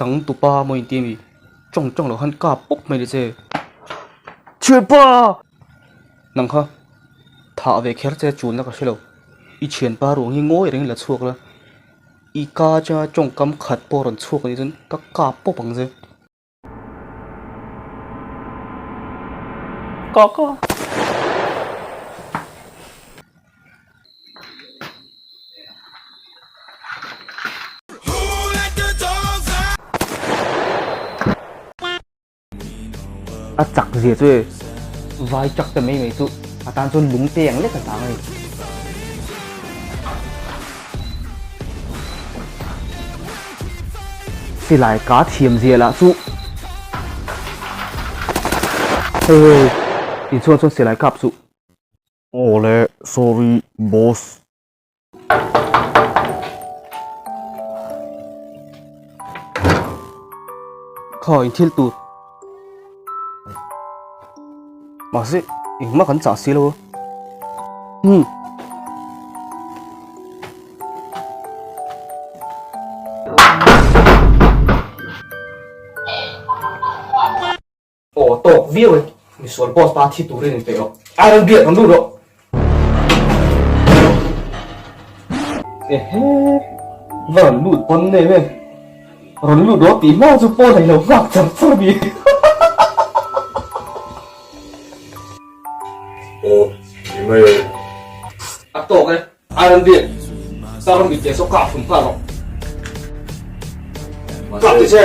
Changtupa maw inti a mi? Tawng tawng loh khan kap pawp mai ni che. Thianpa! Nang kha thah ve kher che chulna ka hre lo. I thianpa ruang hi ngawi rengin la chhuak la. I ka atanga tawngkam khat pawh rawn chhuak anih chuan ka kap pawp ang che. Ka ka. A chak zia chu e vai chak te mai mai chu a tan chuan lung te ang lek a tang a ni. Silai ka thiam zia lah chu hei hei inchhuang chuan silai kap chu. Awle sorry boss. Kha in thil tur. Mahse engmah kan chah si lo a. Hmm. Aw tawk viau e, misual boss pa thi turin in peih rawh. Iron beard rawn lut rawh. Ehe, va rawn lut pawn nem e. Rawn lut rawh tih hma chu pawn a ilo nghak char char mi. Aw, ni mai e. A tawk e, Iron beard, tar mi te saw kah hlum nghal rawh. Kah ti che.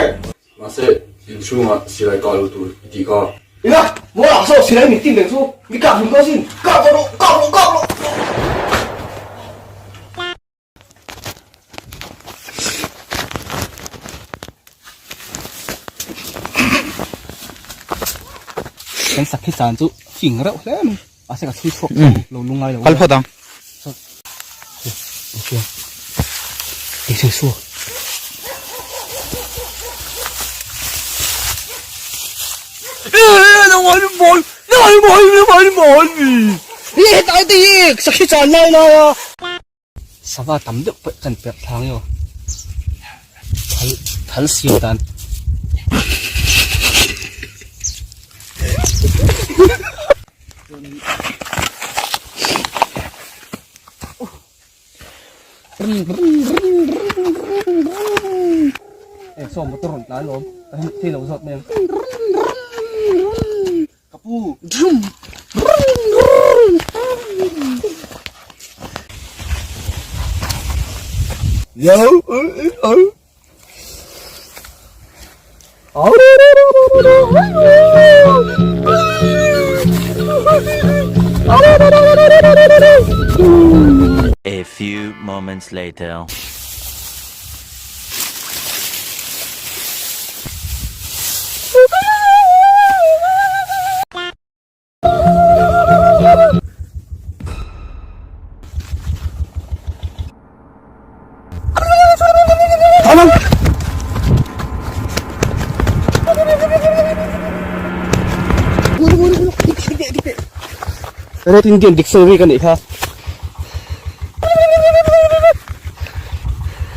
Mahse, inchhungah silai kah lo tur i tih kha. Ila, maw ah saw silai min tin reng chu, mi kah hlum dawn sin, kah tawh rawh, kah rawh, kah rawh. Kan sakhi chan chu fing reuh hle mai, mahse ka chhui chhuak lo lungngai lo. Kal phawt ang. Sava tam deuh pawh kan perh thlang emaw thal thal siam dan Eh saw motor rawn tlan alawm ka hmu thei lo zawt mai ang ka pu A few moments later. Red Indian Dictionary ka nih kha.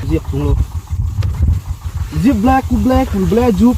Ziak chung lo. Zip black black black jup.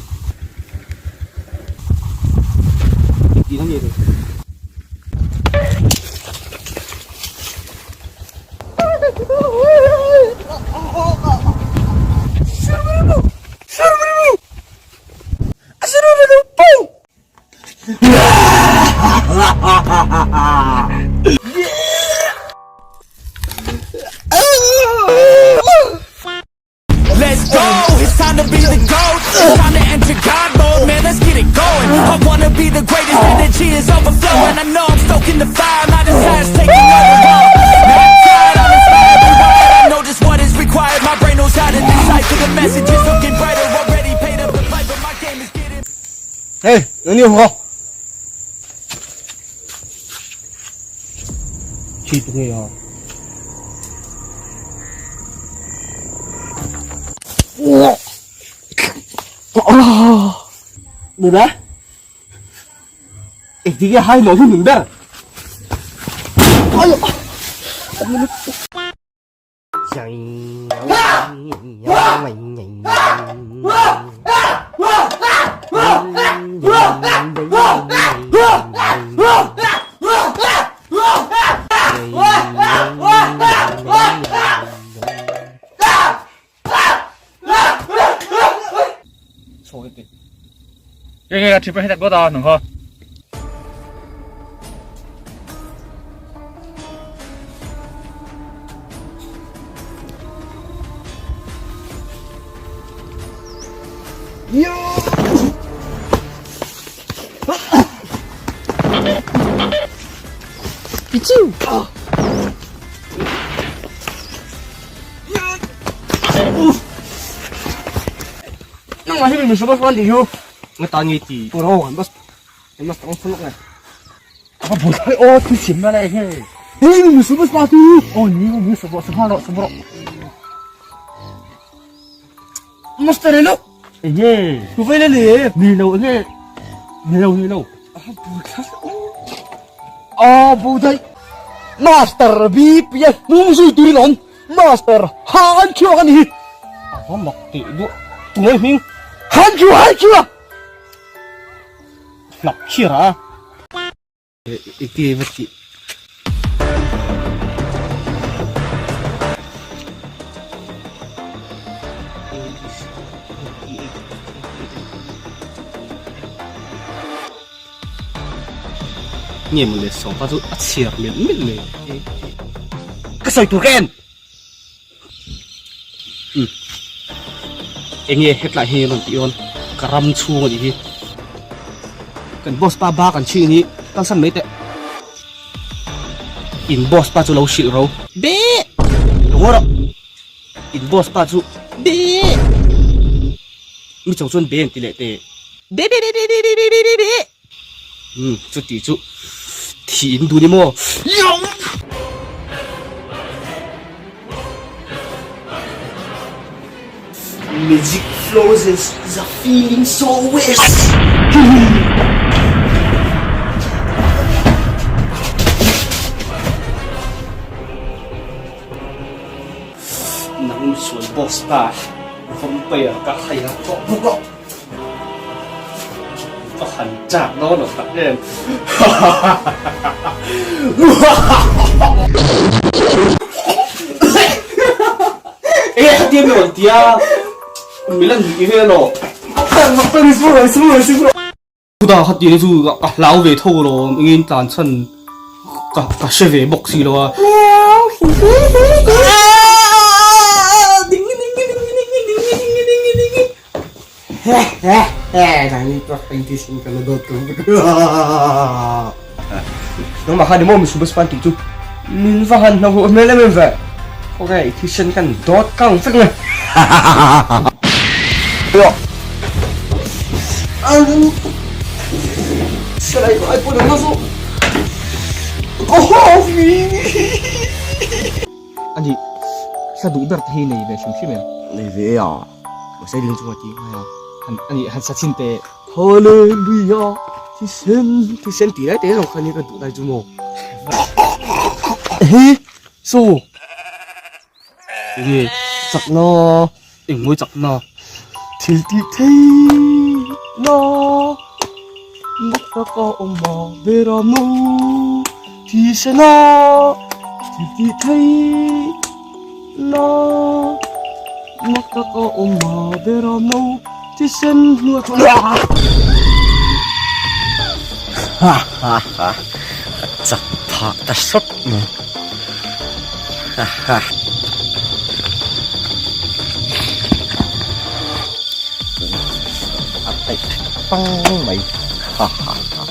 Let's go, it's time to be the GOAT It's time to enter God mode, man, let's get it going I wanna be the greatest, energy is overflowing I know I'm stoking the fire, my desire's taking over Not tired, I'm inspired, rewired I know just what is required, my brain knows how to decipher The message is looking brighter, already paid up the piper My game is getting Hey, nang ni ho. Chi tu nge a. Nuna? Engtin nge hai lo hi nun ber? Ayo! Enge ka thipa hetak gota nang kha. Nangmah hi mi suba suan ti chu nga ta nge ti puro kan bas kan bas tang fulok nge Ka bu thai o thu sim na le he. Hey mi suba suan tu O ni mi suba suba ro suba ro. Master lo Enge tu vai le le ni lo enge ni lo ni lo. A bu thai Master B P nung zui turin awm Master Han Chhuak a ni hi. A va mak teh duah tungai hming. Han Chhuak Han Chhuak Hlap chhiar a. Engti va tih. Nge maw le sawmpa chu a chhiar melh melh mai. Ka sawi tur ka en. Umm. Enge hetlai hi rawn tih dawn ka ram chhung a nih hi. Kan boss pa ba kan chhin hi kalsan mai teh. In boss pa chu lo hrilh ro. Be! Lo ngaw rawh. In boss pa chu be! Mi cho chuan be an ti leh teh. Be be be be be be be be be! Umm chuti chu thih in duh ni maw? Magic flows is a feeling so west. Nang sual boss ta vampire ka hai a tawh bawk a. Ka han chak dawn lo tak em. Enge khatia mi rawn tia milan nih vel aw. Chuta khatia hi chu ka hlau ve tho alawm engin tlan chhan ka ka hre ve bawk si lo a. Nangmah kha ni maw misuba span tih chu min va han hna huah hmel em em ve. Khawnge i thisen kan dawt kang vek mai. Ani hla duh ber te hi nei ve hrim hrim em? Nei ve a, mahse ding chunga ti ngai a. Han ani han sa chhin teh. Hallelujah thisen thisen tih lai te zawng khan hi ka duh lai chu maw. Ehe so Enge chakna engmawi chakna thil tih thei na mak taka awm a beram no thisen a thil tih thei na mak taka awm a beram no thisen hnuai chu Ha ha ha ka chak phah ta sawt mai ha ha. A paih pang mai ha ha ha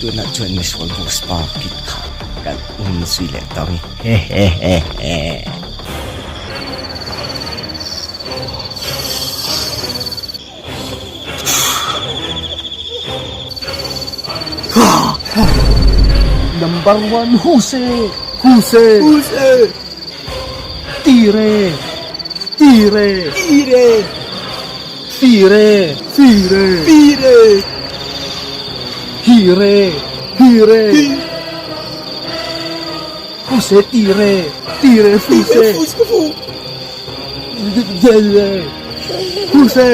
tunah chuan misual ho spa kit kha kan um zui leh ta ang he he he he. Number one Huse Huse Huse Tire Tire Tire Tire Tire Tire Hire Hire Huse Tire Tire Huse Huse